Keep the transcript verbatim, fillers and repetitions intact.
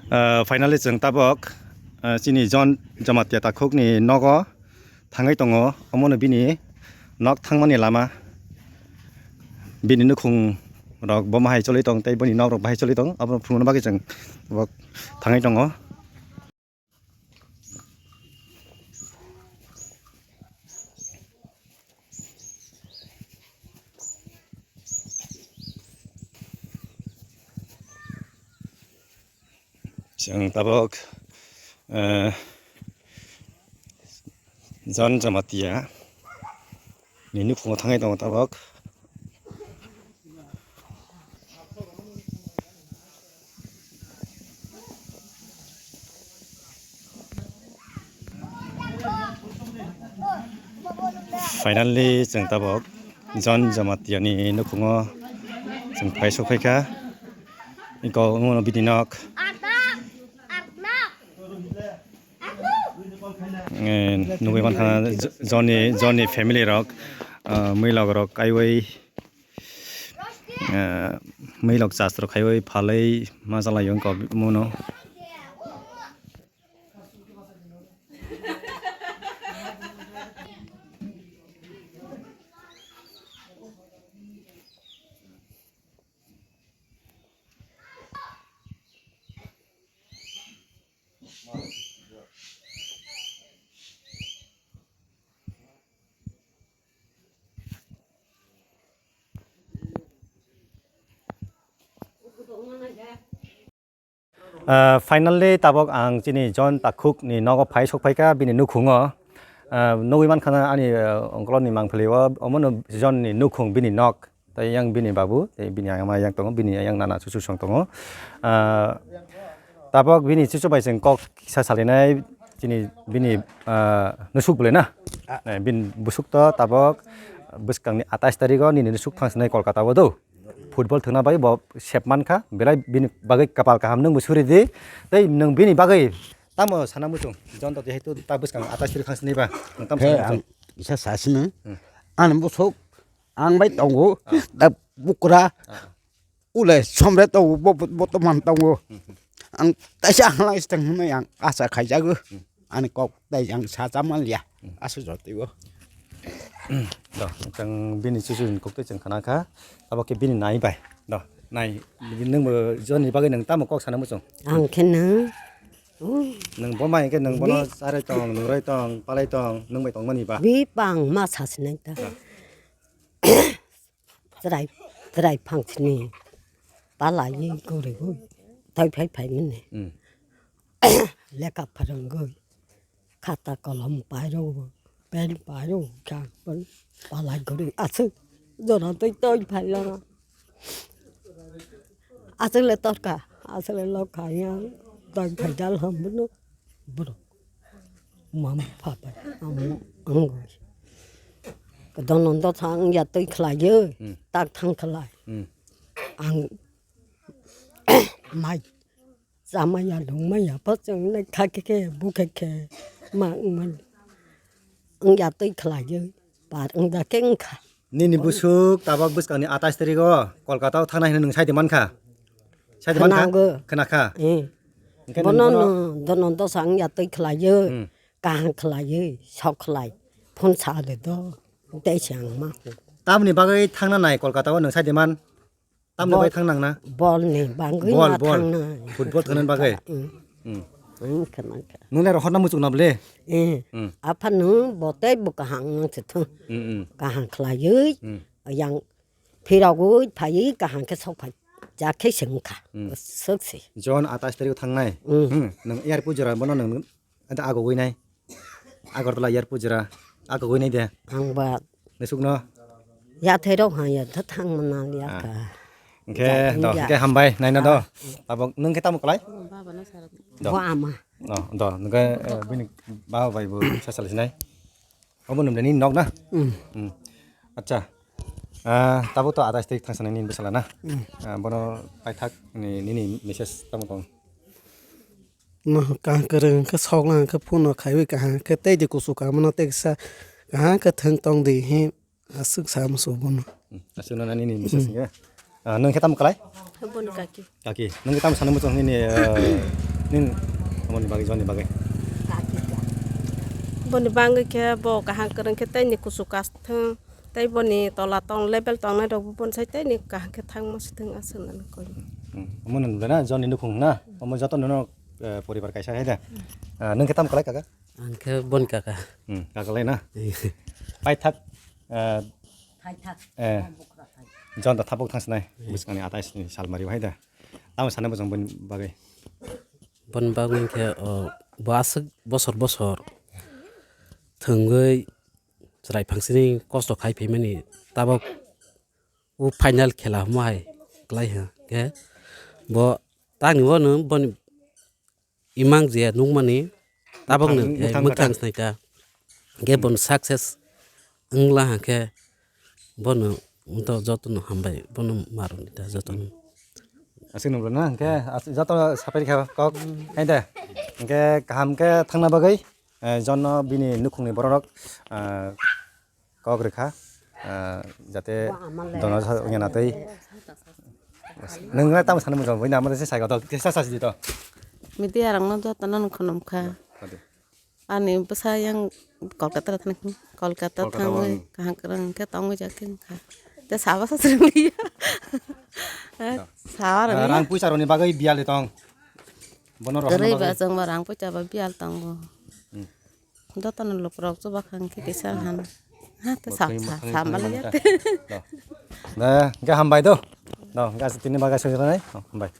Ah, finally, chwng tabok, ah, chini John Jamatia takhukni nogo thangwi tongo. Omono bini nok thangmani lama, bini nukhung rok bo mahai choli tong tei bini nok rok bahai choli tong, abono phunukna bagwi chwng tabok thangwi tongo. Chwng tabok, eh, John Jamatia ni nukhungo thangwi tongo tabok. Finally, chwng tabok John Jamatia ni nukhungo chwng phai sokphaikha. Iko wngmano bini nok. Eh, nugwi mankha John ni, John ni family rok, ah, mwilok rok kaiwi, ah, mwilok chas rok kaiwi phalwi ma chalai wngkha omono. Ah, finally, tabok ang chini John takhuk ni nogo phai sokphaikha, bini nukhungo. Ah, nugwi mankha na ani, ah, ongkoloni mangpili o, omono John ni nukhung, bini nok. Tei yang bini babu, tei bini yang ma yang tongo, bini yang nana chuchu song tongo. Ah, tabok bini chuchu bai chwng kok kisa salinai, chini bini, ah, nusuk bole na. Ah. Eh, bini busuk to tabok bwskangni atais tarigo nini nusuk thangsinai Kolkata o do. Football thwngna bai bo sep mankha, belai bini bagwi kapal kaham nwngbo suri di. Tei nwng bini bagwi tamo sana muchung, John to jehetu ta bwskang atais tarik thangsinai ba, nwng tamo He, sana muchung. Ang kisa sasino. Hmm. Ani busuk, ang bai tongo, Ah. Da bukra, Ah. Ule somre tongo, bo, bo, botoman tongo. Hmm. Ang taisa ang lai stang hwnwi ang asa khaijago. Hmm. Ani kok tai ang sa cha manliya. Hmm. Asu jotigo. Do, chwng bini chuchu ni kok tei chwng khana kha. Abo khe bini nai bai. Do, nai. Nwng bo John ni bagwi nwng tamo kok sana muchung? Ang khe nwng. Nwng bo mai khe nwng bono Bi- charai tong, nungrai tong, palai tong, nwng bai tongmani ba? Bi bang ma sasinai ta. Ah. Chwrai, chwrai phangsini palaiwi guriwi tei phai phai mani. Hmm. Lekha phwrwngwi khata kolom pairw, pen pairw, kha palai guri aswk jora tei tei phai lama. Aswk le torka, aswk le lokha ya, tei phai dal ham bono. Borok. Mama papa amo angoi. Dono dosa ang ya twi khlaiyo, Hmm. Tak thang khlai. Hmm. Ang mai chamaya lungmaya pa chwng nai kha khe khe bu khe khe ma wngmani. Ang ya twi khlaiyo, par ang da khe wngkha. Nini busuk tabok bwskangni atais tarigo Kolkata o thangnai hwnwi nwng sai di mankha? Sai di mankha? Khwnango. Khwnakha? Eh. Hwnkhe nwng Bono bono no, dono dosa wngya twi khlaiyo, Hmm. Kaham khlaiyo, sok khlai, phone sa de do, tei se ang ma. Tamni bagwi thangna nai Kolkata o nwng sai di man? Tamni Bol-, bagwi thang nang na? Bol ni bagwi Bol, ma bol. Thang nai. Football thangna bagwi? Hmm. Hmm. Ang khna kha. Nwng le rohorna muchung na bole? Eh. Hmm. Apha nwng bo tei bo kaham nang se thung. Hmm, hmm. Kaham khlaiwi, Hmm. Yang phirogwi phaiwi kaham khe sok phai. Ja khe se wngkha. Hmm. Sok se. John atais tarik thangnai. Hmm. Hmm. Nwng airport jora bono nwng Anta agogwi nai. Agartala airport jora. Agogwi nai de. Ang ba. Nesukno. Yathai rok ha ya tha thang mana liya Ah. ka. Hwnkhe Ja, do, ya. Hwnkhe hambai naina do. Ah. Tabok nwng khe tamo kwlai? Do. Bo ama. No, do, hwnkhe, eh, bini baba bai bo sa salai sinai. Obo nwng nini nok na? Hmm. Hmm. Acha. Ah, tabok to atais tarik thang sanai nini bwsala na? Hmm. Ah, bono paithak ni, nini message tamo tong? No, kaham kwrwng khe sok lang khe phone no khaiwi kaham khe tei di kusu kama no tei kisa kaham khe thwng tong di hi aswk sa musu bono. Hmm, aswk no nani ni message Hmm. Nge. Ah, nwng khe tamo kwlai? Bono kaki. Kaki, nwng khe tamo sana muchung nini, ah, Nini aboni bagwi, John ni bagwi. Boni bagwi khe bo kaham kwrwng khe tei ni kusu kas thung, tei boni tola tong level tongnai rok bo boni sai tei ni kaham khe thangma si thung aswk nani koi. Hmm. Omo nang na John ni nukhung na? Omo joto nono, eh, poribar kaisa hai da. Ah, nwng khe tam kalai kaka? Ang khe boni kaka. Hmm, kaka lai na? Paithak, eh, Paithak. Eh, John da thapuk thangsinai. Hmm. Bwskangni atais ni salmari hai da. Tamo sana bujang boni bagwi. Boni bagwi khe, o, bo aswk bosor bosor thwngwi chwrai phangsini kosto khai phaimani tabok o final khela hwnma hai kwlai ha khe bo tangni bono boni imang je nukmani tabokno mwthang, eh, mwthang mwthang kata. Sinaita. Hwnkhe bono success wngla hwnkhe bono wngto jotono hambai bono marwk nita jotono. Aswk nunglo na hwnkhe as-, joto sapari kha kok hai de. Hwnkhe kaham khe thangna bagwi, eh, jono bini nukhungni bororok, eh, kok rwkha, ah, jate dono sa wngya na tei. Nwng na tamo sani mujang bwina amada se sai koto kisa sa sidi to. Media rok no joto no khunum kha. Ani bwsa yang Kolkata thang, Kolkata Kolkata thangwi kaham kwrwng khe tongwi jak khe wngkha. Te sabo sa swrwng liya. Sawa rwngya. Rang puisa roni bagwi biyal tong. Bono rok kwrwi ba jongba rang puisa ba biyal tongo. Hmm. Jotono lukurok chubakhang khe kisa han. Ha, te sa, sa, sa, mali ya te. Da, ga hambai do. Do, ga tini baga sujana nai. Oh, hambai.